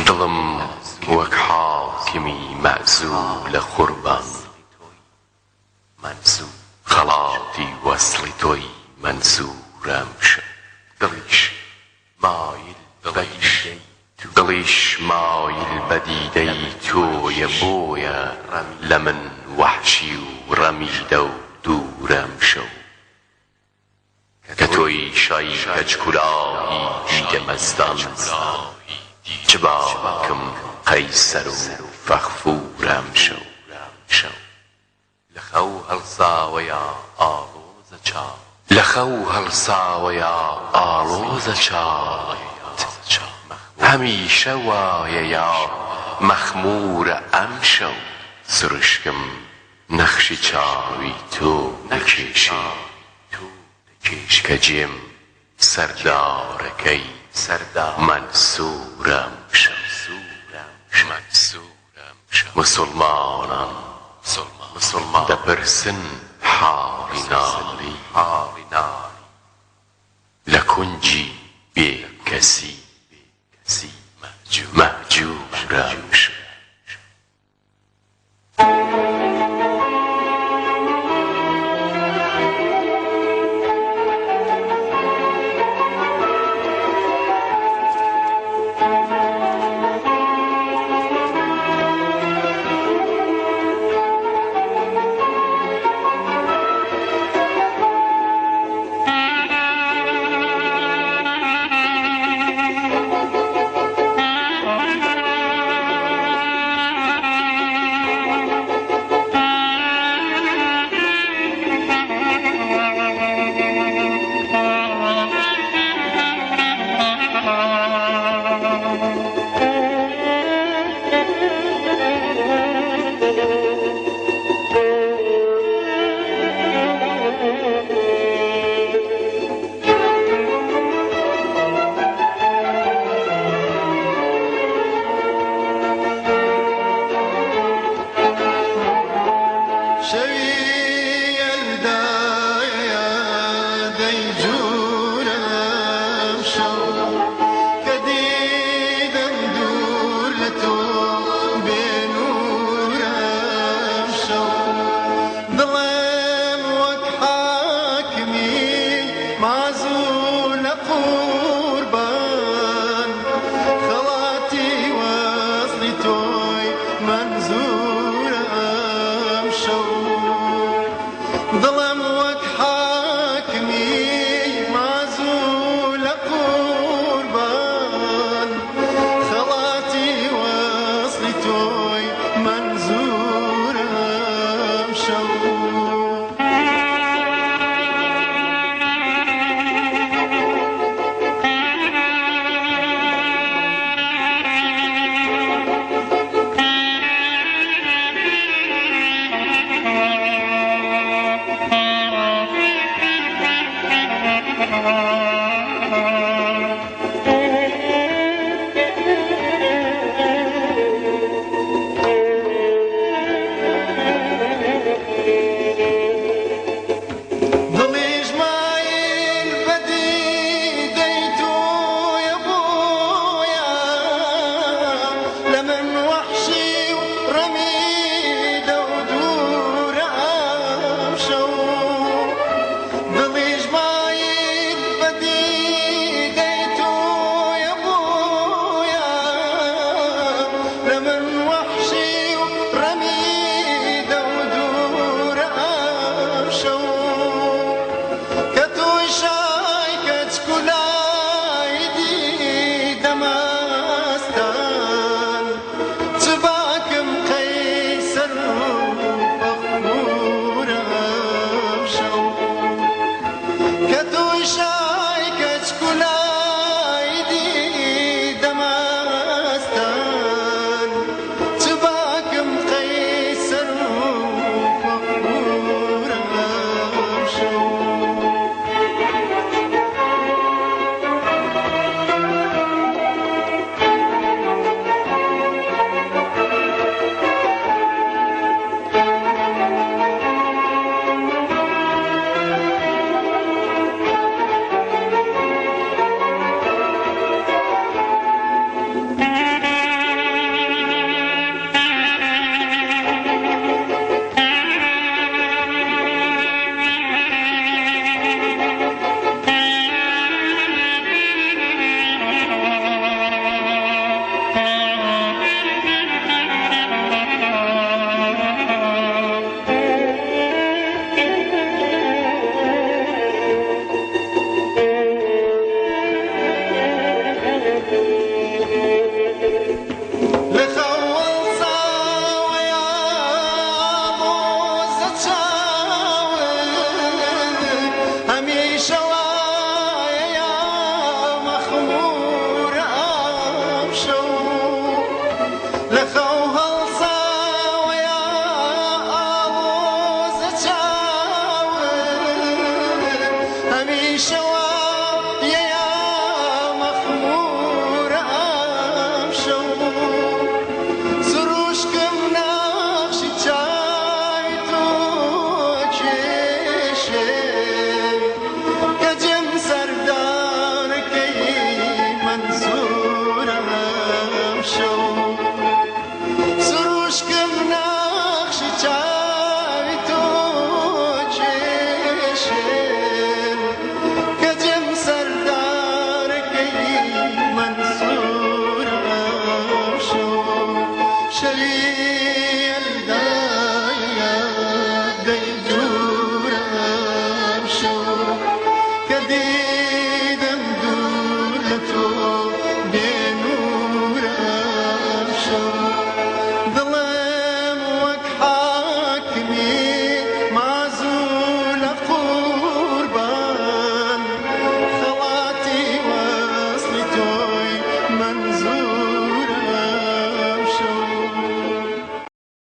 دڵم وەک حاکمی مەعزوولە قوربان. خەڵاتی وەسڵی تۆی مەنسوورە ئەمشەو. دڵیش مایل بە دیدەی تۆیە بۆیە لە من وەحشی و ڕەمیدە و دوورە ئەمشەو. کە تۆی شای کەج کولاهی دیدە مەستان چ باکم قەیسەر و فەغفورە ئەمشەو. لە خەو هەڵساوە یا ئاڵۆزە چاوت. لە خەو هەڵساوە یا ئاڵۆزە چاوت. هەمیشە وایە یا مەخموورە ئەمشەو. سروشکم نەخشی چاوی تۆ دەکێشێ. کە جێم سەردارەکەی مەنسوورە ئەمشەو. موسوڵمانان دەپرسن حاڵی نالی لە کونجی بێ کەسی مەهجوورە ئەمشەو. شەوی یەلدایە دەیجوورم شەو کە دیدەم دوور لە تۆ بێ نوورم شەو دڵم وەک حاکمی مازوو لە قوربان خەڵاتی وەسڵی تۆی مەنزوورم شەو دڵم وەک حاکمی مازوو لە قوربان خەڵاتی وەسڵی تۆی مەنزوورم شەو. دڵیش مایل بە دیدەی تۆیە بۆیە لە من وەحشی و ڕەمیدە و دوورە ئەمشەو. دڵیش مایل بە دیدەی تۆیە بۆیە لە من وەحشی و ڕەمیدە و دوورە ئەمشەو. کە تۆی شای کەچ کولای دیدە مەستان چ باکم قەیسەر و فەخموورە ئەمشەو. کە تۆی شای کەچ کولای دیدە مەستان چ باکم قەیسەر و فەخموورە ئەمشەو.